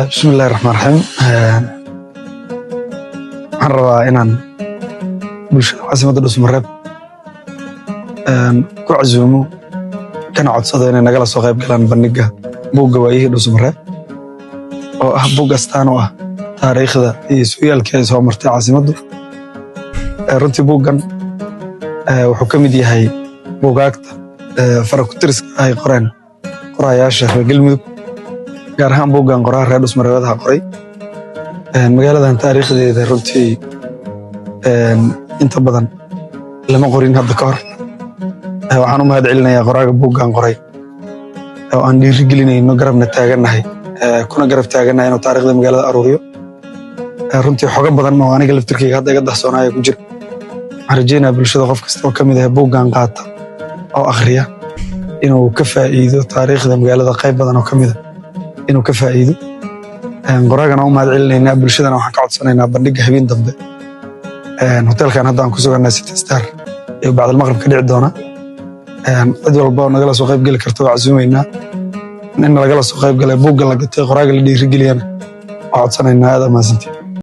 Bismi illahi raxmaan raxiim. Waxaan rabaa inaan bulshada caasimadda Dhuusamareeb ku casuumo kana codsado inay nagala soo qayb galaan bandhiga buugga Waayihii Dhuusamareeb, oo ah buug astaan u ah taariikhda iyo sooyaalkii ay soo martay caasimaddu. Runtii buuggan wuxuu ka mid yahay buugaagta farakutiriska ay qoreen qorayaasha reer Galmudug, gaar ahaan buuggan qoraha reer Dhusmareebaha qoray. Magaaladan taariikhdeeda runtii inta badan lama qorin hadda ka hor. Waxaan u mahad celinayaa qoraaga buuggan qoray oo aan dhiiri gelinayno, garabna taagannahay, kuna garab taagannahay inuu taariikhda magaalada aruuriyo. Runtii xogo badan oo aniga laftirkeyga hadda iga dahsoonaaya ku jira. Waxaan rajaynayaa bulshada qof kasta oo ka mid ah buuggan qaata oo akhriya inuu ka faa'iido taariikhda magaalada, qayb badan oo ka mid ah inuu ka faa'iido. Qoraagana u mahad celinaynaa, bulshadana waxaan ka codsanaynaa bandhiga habeen dambe hoteelkan hadda aan ku sugannahay, City Star, iyo bacdalmaqrib ka dhici doona. Cid walba oo nagala soo qayb geli karta waa casuumaynaa. In lagala soo qayb galay, buugga la gatay, qoraaga la dhiirigeliyana waa codsanaynaa. Aad mahadsantiin.